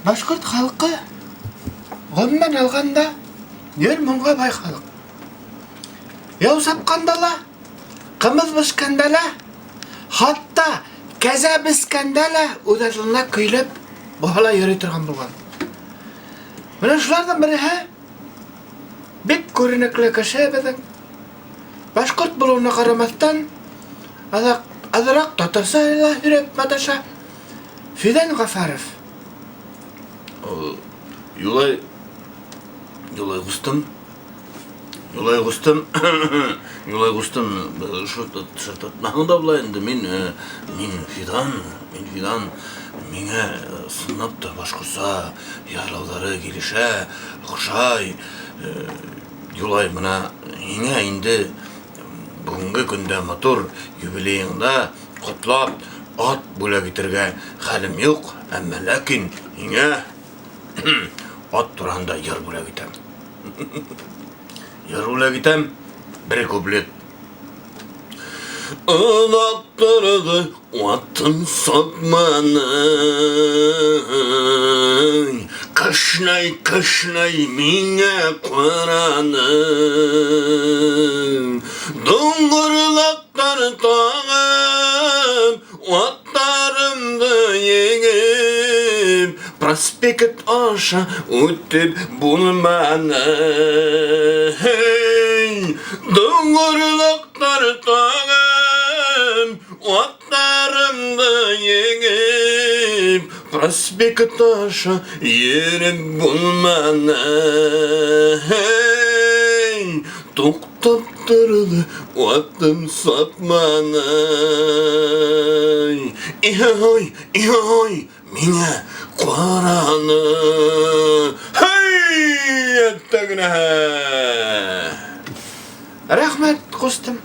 Башҡорт халҡы, ғөмүмән алғанда, йыр-моңға бай халыҡ. Яу сапҡанда ла, ҡымыҙ бешкәндә лә, хатта кәзә бескәндә лә үҙ атлына көйләп буһа ла йөрөй торған булған. Менә шуларҙың береһе бик күренекле кеше беҙҙең. Башҡорт булыуына ҡарамаҫтан, аҙаҡ аҙыраҡ татарса ла һөйләп маташа. Фидан Ғафаров. Юлай, Юлай ҡустым. Юлай ҡустым. Юлай ҡустым. Шыртатмаһаң да була инде. Мин, мин Фидан, мин Фидан. Миңә ысынлап та башҡортса йырлауҙары килешә, оҡшай. Юлай, бына һиңә инде бөгөнгө көндә матур юбилейыңда ҡотлап ат бүләк итергә хәлем юҡ, әммә ләкин һиңә ат тураһында йыр бүләк итәм. Йыр бүләк итәм, бер куплет. Оҙаҡ торҙо атым сапманы, Кешнәй, кешнәй миңә ҡараны. Дуңғырлаҡтар тағып, аттарымды еңеп, Проспект аша үтеп булманы. Һей, дуңғырлаҡтар тағып, аттарымды еңеп, Проспект аша йөрөп булманы. Һей, туҡтап торҙо атым сапманы. Иһой, иһой, миңә ҡараны. Һей, әттәгенәһе! Рәхмәт, ҡустым.